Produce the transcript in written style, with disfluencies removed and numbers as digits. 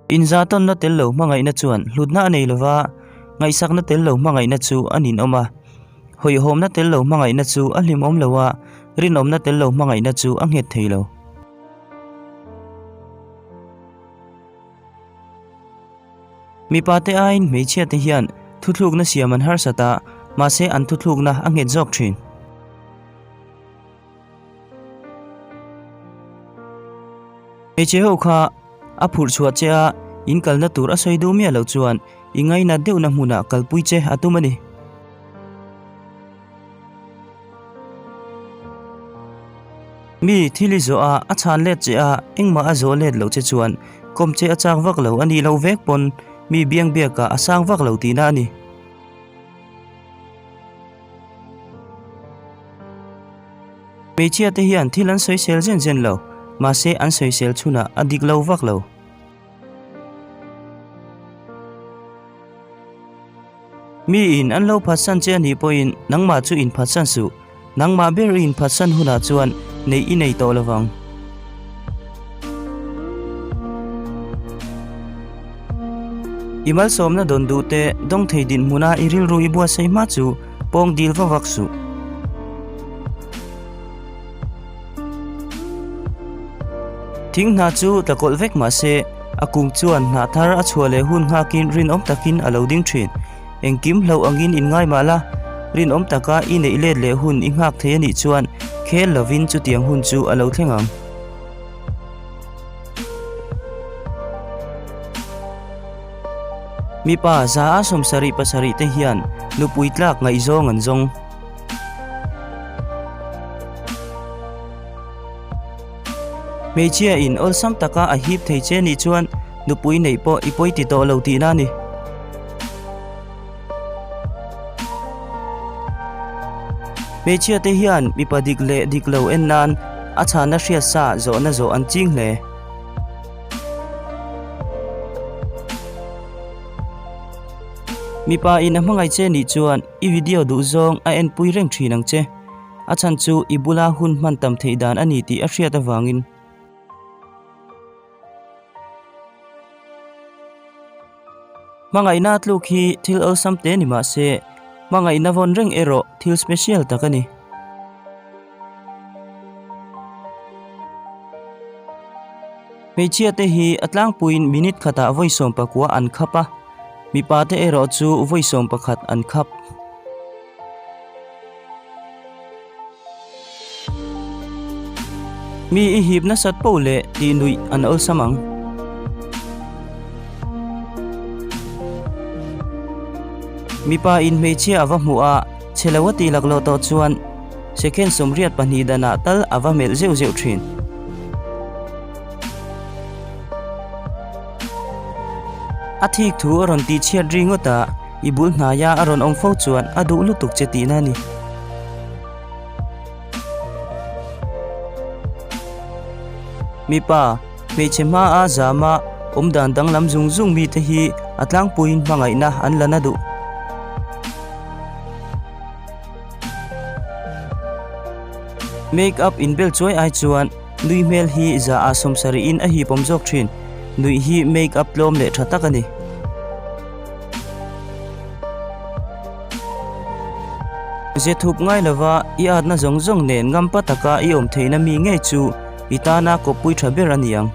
Inzahtawnna tel lo hmangaihna chuan hlutna a nei lova, ngaihsakna tel lo hmangaihna chu a ninawm a. Hawihhawmna tel lo hmangaihna chu a hlimawm lo a, rinawmna tel lo hmangaihna chu a nghet thei lo. Mipa te aiin hmeichhia te hian thuthlukna siam an harsat a, mahse an thuthlukna a nghet zawk thin. Hmeichhe ho kha a phurh chhuah che a, in kalna tur a sawi duh miah loh chuan i ngainat deuhna hmunah kalpui che a tum a ni. Mi thil i zawh a, a chhan let che a, engmah a zawh let loh che chuan kawm che a chak vak lo a nih loh vek pawn mi biang biakah a sang vak lo tihna a ni. Hmeichhia te hian thil an sawisel zen zen lo, mahse an sawisel chhunah a dik lo vak lo. Miin an lo phatsan che a nih pawhin nangmah chu inphatsan suh, nangmah ber i inphatsan hunah chuan neih i nei tawh lo vang. I malsawmna dawn duh te dawng thei dinhmuna i rilru i buatsaih hma chu pawng dil va vak suh. Thing hna chu tla kawlh vek mah se, a kung chuan hnah thar a chhuah leh hun nghakin rinawm takin a lo ding thin. Engkim hlauh angin inngai mah la, rinawm taka i neih let leh hun i nghak thei a nih chuan khel lovin chutiang hun chu a lo thleng ang. Mipa 177 te hian nupui tlak ngaihzawng an zawng. Hmeichhia in awlsam taka a hip thei che nih chuan nupui neih pawh i pawi ti tawh lo tihna a ni. Hmeichhia te hian mipa dik leh dik lo en nan a chhana hriat sa zawhna zawh an ching hle. Mipa in a hmangaih che nih chuan i video duh zawng a enpui reng thin ang che. A chhan chu i bula hun hman tam theih dan a ni tih a hriat avangin. Hmangaihna tluk hi thil awlsam te ni mah se, hmangaihna vawn reng erawh thil special tak a ni. Hmeichhia te hi a tlangpuiin minute khatah vawi 11 an khap a, mipa te erawh chu vawi 11 an khap. Mi i hip nasat poh leh tih nuih an awlsam ang. Mipa in hmeichhia a va hmuh a, chhe lo a tih laklawh tawh chuan second 82 danah tal a va melh zeuh zeuh thin. A thik thu a rawn tih chhiat ri ngawt a, i bul hnaia a rawn awm fo chuan a duh lutuk che tihna a ni. Mipa, hmeichhe hmaa zama awmdan danglam zung zung mite hi a tlangpuiin hmangaihna an la na duh. Make up inbel chuai ai chuan nui hmel hi za ah 70 in a hipawm zawk thin. Nuih hi make up tlawm leh tha tak a ni. Ze thup ngai lova i atna zawng zawng nen ngampa taka i awm theihna mi ngei chu i tana kawppui tha ber a ni ang.